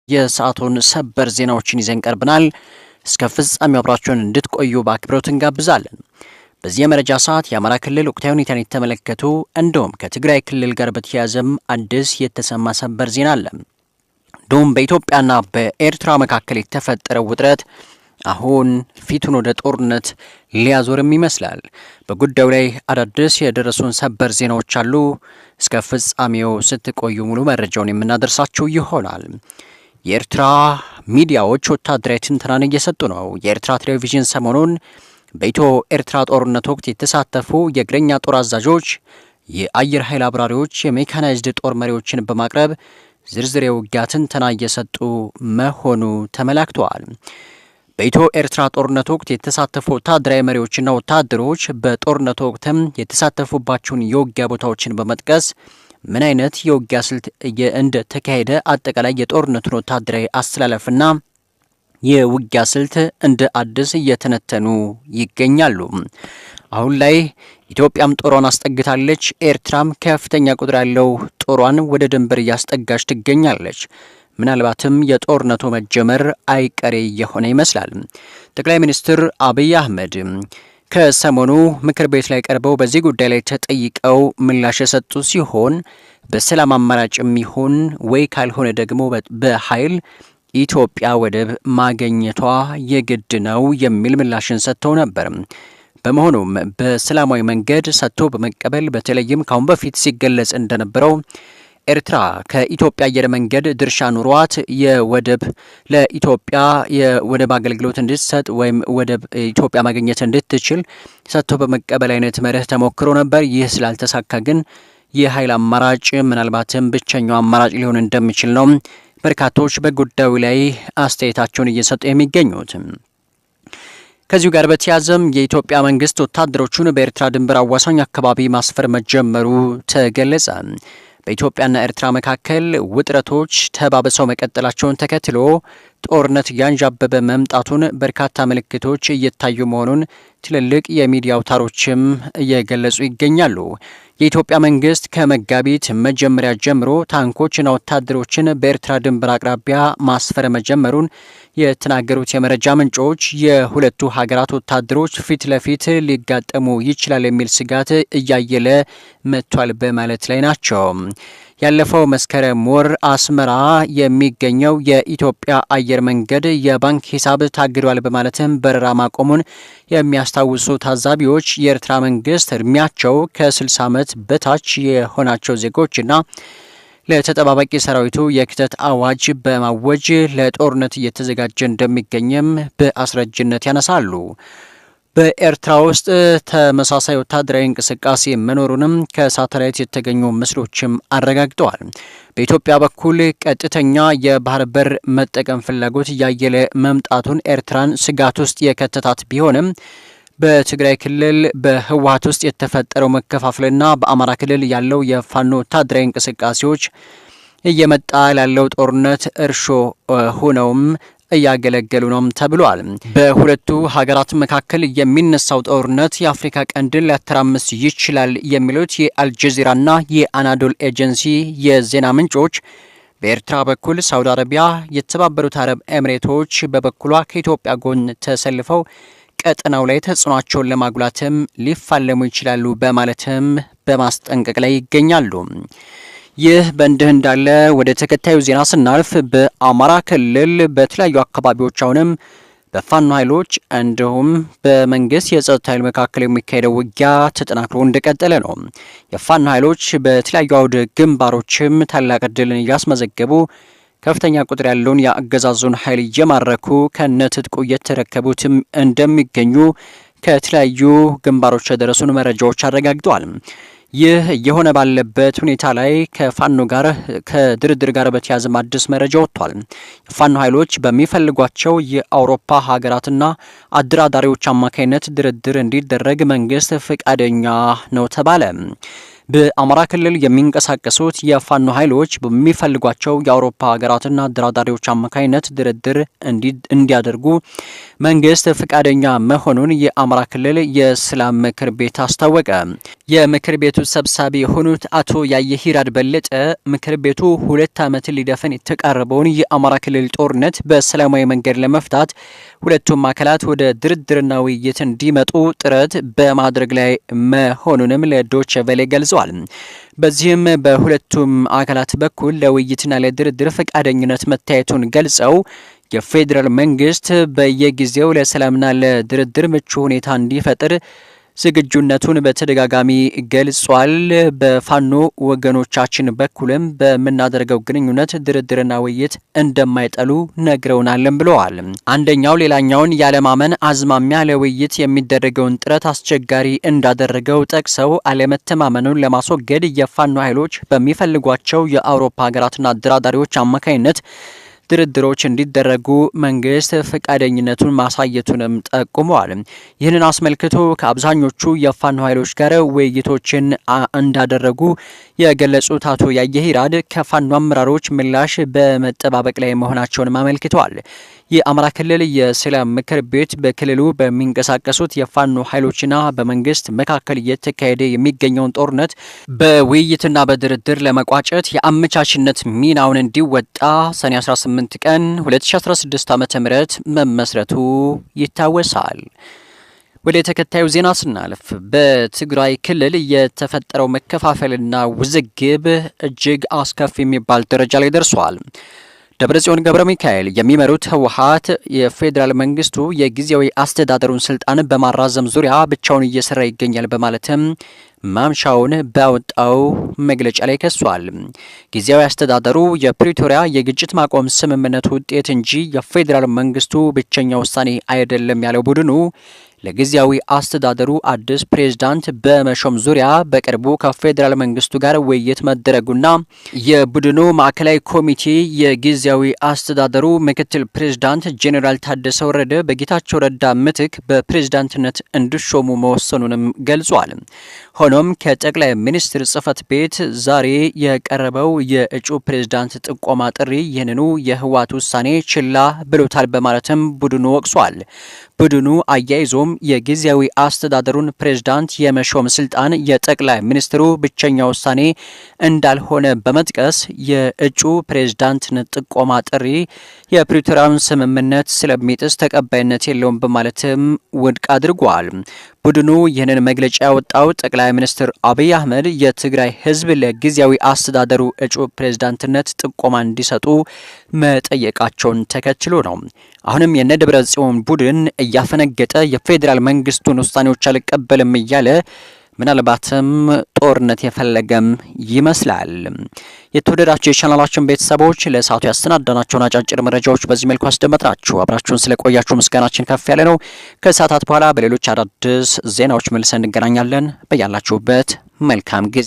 የሰዓቱን ሰበር ዜናዎችን ይዘን ቀርበናል። እስከ ፍጻሜው አብራችሁን እንድትቆዩ በአክብሮት እንጋብዛለን። በዚህ የመረጃ ሰዓት የአማራ ክልል ወቅታዊ ሁኔታን የተመለከቱ እንዲሁም ከትግራይ ክልል ጋር በተያያዘም አዲስ የተሰማ ሰበር ዜና አለ። እንዲሁም በኢትዮጵያና በኤርትራ መካከል የተፈጠረው ውጥረት አሁን ፊቱን ወደ ጦርነት ሊያዞርም ይመስላል። በጉዳዩ ላይ አዳዲስ የደረሱን ሰበር ዜናዎች አሉ። እስከ ፍጻሜው ስትቆዩ ሙሉ መረጃውን የምናደርሳችሁ ይሆናል። የኤርትራ ሚዲያዎች ወታደራዊ ትንተናን እየሰጡ ነው። የኤርትራ ቴሌቪዥን ሰሞኑን በኢትዮ ኤርትራ ጦርነት ወቅት የተሳተፉ የእግረኛ ጦር አዛዦች፣ የአየር ኃይል አብራሪዎች፣ የሜካናይዝድ ጦር መሪዎችን በማቅረብ ዝርዝር የውጊያ ትንተና እየሰጡ መሆኑ ተመላክተዋል። በኢትዮ ኤርትራ ጦርነት ወቅት የተሳተፉ ወታደራዊ መሪዎችና ወታደሮች በጦርነቱ ወቅትም የተሳተፉባቸውን የውጊያ ቦታዎችን በመጥቀስ ምን አይነት የውጊያ ስልት እንደተካሄደ፣ አጠቃላይ የጦርነቱን ወታደራዊ አስተላለፍና የውጊያ ስልት እንደ አዲስ እየተነተኑ ይገኛሉ። አሁን ላይ ኢትዮጵያም ጦሯን አስጠግታለች። ኤርትራም ከፍተኛ ቁጥር ያለው ጦሯን ወደ ድንበር እያስጠጋች ትገኛለች። ምናልባትም የጦርነቱ መጀመር አይቀሬ እየሆነ ይመስላል። ጠቅላይ ሚኒስትር አብይ አህመድ ከሰሞኑ ምክር ቤት ላይ ቀርበው በዚህ ጉዳይ ላይ ተጠይቀው ምላሽ የሰጡ ሲሆን፣ በሰላም አማራጭ የሚሆን ወይ ካልሆነ ደግሞ በኃይል ኢትዮጵያ ወደብ ማግኘቷ የግድ ነው የሚል ምላሽን ሰጥተው ነበር። በመሆኑም በሰላማዊ መንገድ ሰጥቶ በመቀበል፣ በተለይም ካሁን በፊት ሲገለጽ እንደነበረው ኤርትራ ከኢትዮጵያ አየር መንገድ ድርሻ ኑሯት የወደብ ለኢትዮጵያ የወደብ አገልግሎት እንድትሰጥ ወይም ወደብ ኢትዮጵያ ማግኘት እንድትችል ሰጥቶ በመቀበል አይነት መርህ ተሞክሮ ነበር። ይህ ስላልተሳካ ግን የኃይል አማራጭ ምናልባትም ብቸኛው አማራጭ ሊሆን እንደሚችል ነው በርካቶች በጉዳዩ ላይ አስተያየታቸውን እየሰጡ የሚገኙት። ከዚሁ ጋር በተያያዘም የኢትዮጵያ መንግስት ወታደሮቹን በኤርትራ ድንበር አዋሳኝ አካባቢ ማስፈር መጀመሩ ተገለጸ። በኢትዮጵያና ኤርትራ መካከል ውጥረቶች ተባብሰው መቀጠላቸውን ተከትሎ ጦርነት ያንዣበበ መምጣቱን በርካታ ምልክቶች እየታዩ መሆኑን ትልልቅ የሚዲያ አውታሮችም እየገለጹ ይገኛሉ። የኢትዮጵያ መንግስት ከመጋቢት መጀመሪያ ጀምሮ ታንኮችና ወታደሮችን በኤርትራ ድንበር አቅራቢያ ማስፈር መጀመሩን የተናገሩት የመረጃ ምንጮች፣ የሁለቱ ሀገራት ወታደሮች ፊት ለፊት ሊጋጠሙ ይችላል የሚል ስጋት እያየለ መጥቷል በማለት ላይ ናቸው። ያለፈው መስከረም ወር አስመራ የሚገኘው የኢትዮጵያ አየር መንገድ የባንክ ሂሳብ ታግዷል በማለትም በረራ ማቆሙን የሚያስታውሱ ታዛቢዎች፣ የኤርትራ መንግስት እድሜያቸው ከ60 ዓመት በታች የሆናቸው ዜጎችና ለተጠባባቂ ሰራዊቱ የክተት አዋጅ በማወጅ ለጦርነት እየተዘጋጀ እንደሚገኝም በአስረጅነት ያነሳሉ። በኤርትራ ውስጥ ተመሳሳይ ወታደራዊ እንቅስቃሴ መኖሩንም ከሳተላይት የተገኙ ምስሎችም አረጋግጠዋል። በኢትዮጵያ በኩል ቀጥተኛ የባህር በር መጠቀም ፍላጎት እያየለ መምጣቱን ኤርትራን ስጋት ውስጥ የከተታት ቢሆንም፣ በትግራይ ክልል በህወሀት ውስጥ የተፈጠረው መከፋፈልና በአማራ ክልል ያለው የፋኖ ወታደራዊ እንቅስቃሴዎች እየመጣ ላለው ጦርነት እርሾ ሆነውም እያገለገሉ ነው ተብሏል። በሁለቱ ሀገራት መካከል የሚነሳው ጦርነት የአፍሪካ ቀንድን ሊያተራምስ ይችላል የሚሉት የአልጀዚራና የአናዶል ኤጀንሲ የዜና ምንጮች፣ በኤርትራ በኩል ሳውዲ አረቢያ፣ የተባበሩት አረብ ኤምሬቶች በበኩሏ ከኢትዮጵያ ጎን ተሰልፈው ቀጠናው ላይ ተጽዕኗቸውን ለማጉላትም ሊፋለሙ ይችላሉ በማለትም በማስጠንቀቅ ላይ ይገኛሉ። ይህ በእንዲህ እንዳለ ወደ ተከታዩ ዜና ስናልፍ፣ በአማራ ክልል በተለያዩ አካባቢዎች አሁንም በፋኖ ኃይሎች እንዲሁም በመንግስት የጸጥታ ኃይል መካከል የሚካሄደው ውጊያ ተጠናክሮ እንደቀጠለ ነው። የፋኖ ኃይሎች በተለያዩ አውደ ግንባሮችም ታላቅ ድልን እያስመዘገቡ፣ ከፍተኛ ቁጥር ያለውን የአገዛዙን ኃይል እየማረኩ ከነትጥቁ እየተረከቡትም እንደሚገኙ ከተለያዩ ግንባሮች የደረሱን መረጃዎች አረጋግጠዋል። ይህ እየሆነ ባለበት ሁኔታ ላይ ከፋኖ ጋር ከድርድር ጋር በተያያዘም አዲስ መረጃ ወጥቷል። የፋኖ ኃይሎች በሚፈልጓቸው የአውሮፓ ሀገራትና አደራዳሪዎች አማካኝነት ድርድር እንዲደረግ መንግስት ፈቃደኛ ነው ተባለ። በአማራ ክልል የሚንቀሳቀሱት የፋኖ ኃይሎች በሚፈልጓቸው የአውሮፓ ሀገራትና አደራዳሪዎች አማካኝነት ድርድር እንዲያደርጉ መንግስት ፈቃደኛ መሆኑን የአማራ ክልል የሰላም ምክር ቤት አስታወቀ። የምክር ቤቱ ሰብሳቢ የሆኑት አቶ ያየሂራድ በለጠ ምክር ቤቱ 2 ዓመትን ሊደፍን የተቃረበውን የአማራ ክልል ጦርነት በሰላማዊ መንገድ ለመፍታት ሁለቱም አካላት ወደ ድርድርና ውይይት እንዲመጡ ጥረት በማድረግ ላይ መሆኑንም ለዶቼ ቬለ ገልጸዋል። በዚህም በሁለቱም አካላት በኩል ለውይይትና ለድርድር ፈቃደኝነት መታየቱን ገልጸው የፌዴራል መንግስት በየጊዜው ለሰላምና ለድርድር ምቹ ሁኔታ እንዲፈጥር ዝግጁነቱን በተደጋጋሚ ገልጿል። በፋኖ ወገኖቻችን በኩልም በምናደርገው ግንኙነት ድርድርና ውይይት እንደማይጠሉ ነግረውናል ብለዋል። አንደኛው ሌላኛውን ያለማመን አዝማሚያ ለውይይት የሚደረገውን ጥረት አስቸጋሪ እንዳደረገው ጠቅሰው አለመተማመኑን ለማስወገድ የፋኖ ኃይሎች በሚፈልጓቸው የአውሮፓ ሀገራትና አደራዳሪዎች አማካኝነት ድርድሮች እንዲደረጉ መንግስት ፈቃደኝነቱን ማሳየቱንም ጠቁመዋል። ይህንን አስመልክቶ ከአብዛኞቹ የፋኖ ኃይሎች ጋር ውይይቶችን እንዳደረጉ የገለጹት አቶ ያየሂራድ ከፋኖ አመራሮች ምላሽ በመጠባበቅ ላይ መሆናቸውንም አመልክተዋል። የአማራ ክልል የሰላም ምክር ቤት በክልሉ በሚንቀሳቀሱት የፋኖ ኃይሎችና በመንግስት መካከል እየተካሄደ የሚገኘውን ጦርነት በውይይትና በድርድር ለመቋጨት የአመቻችነት ሚናውን እንዲወጣ ሰኔ 18 ቀን 2016 ዓ.ም መመስረቱ ይታወሳል። ወደ ተከታዩ ዜና ስናልፍ በትግራይ ክልል የተፈጠረው መከፋፈልና ውዝግብ እጅግ አስከፊ የሚባል ደረጃ ላይ ደርሷል። ደብረጽዮን ገብረ ሚካኤል የሚመሩት ህወሓት የፌዴራል መንግስቱ የጊዜያዊ አስተዳደሩን ስልጣን በማራዘም ዙሪያ ብቻውን እየሰራ ይገኛል በማለትም ማምሻውን ባወጣው መግለጫ ላይ ከሷል። ጊዜያዊ አስተዳደሩ የፕሪቶሪያ የግጭት ማቆም ስምምነት ውጤት እንጂ የፌዴራል መንግስቱ ብቸኛ ውሳኔ አይደለም ያለው ቡድኑ ለጊዜያዊ አስተዳደሩ አዲስ ፕሬዝዳንት በመሾም ዙሪያ በቅርቡ ከፌዴራል መንግስቱ ጋር ውይይት መደረጉና የቡድኑ ማዕከላዊ ኮሚቴ የጊዜያዊ አስተዳደሩ ምክትል ፕሬዝዳንት ጄኔራል ታደሰ ወረደ በጌታቸው ረዳ ምትክ በፕሬዝዳንትነት እንዲሾሙ መወሰኑንም ገልጿል። ሆኖም ከጠቅላይ ሚኒስትር ጽህፈት ቤት ዛሬ የቀረበው የእጩ ፕሬዝዳንት ጥቆማ ጥሪ ይህንኑ የህወሓት ውሳኔ ችላ ብሎታል በማለትም ቡድኑ ወቅሷል። ቡድኑ አያይዞም የጊዜያዊ አስተዳደሩን ፕሬዝዳንት የመሾም ስልጣን የጠቅላይ ሚኒስትሩ ብቸኛ ውሳኔ እንዳልሆነ በመጥቀስ የእጩ ፕሬዝዳንት ጥቆማ ጥሪ የፕሪቶሪያውን ስምምነት ስለሚጥስ ተቀባይነት የለውም በማለትም ውድቅ አድርጓል። ቡድኑ ይህንን መግለጫ ያወጣው ጠቅላይ ሚኒስትር አብይ አህመድ የትግራይ ህዝብ ለጊዜያዊ አስተዳደሩ እጩ ፕሬዝዳንትነት ጥቆማ እንዲሰጡ መጠየቃቸውን ተከትሎ ነው። አሁንም የነደብረ ጽዮን ቡድን እያፈነገጠ የፌዴራል መንግስቱን ውሳኔዎች አልቀበልም እያለ ምናልባትም ጦርነት የፈለገም ይመስላል። የተወደዳችሁ የቻናላችን ቤተሰቦች ለሰዓቱ ያሰናዳናቸውን አጫጭር መረጃዎች በዚህ መልኩ አስደመጥናችሁ። አብራችሁን ስለቆያችሁ ምስጋናችን ከፍ ያለ ነው። ከሰዓታት በኋላ በሌሎች አዳዲስ ዜናዎች መልሰን እንገናኛለን። በያላችሁበት መልካም ጊዜ።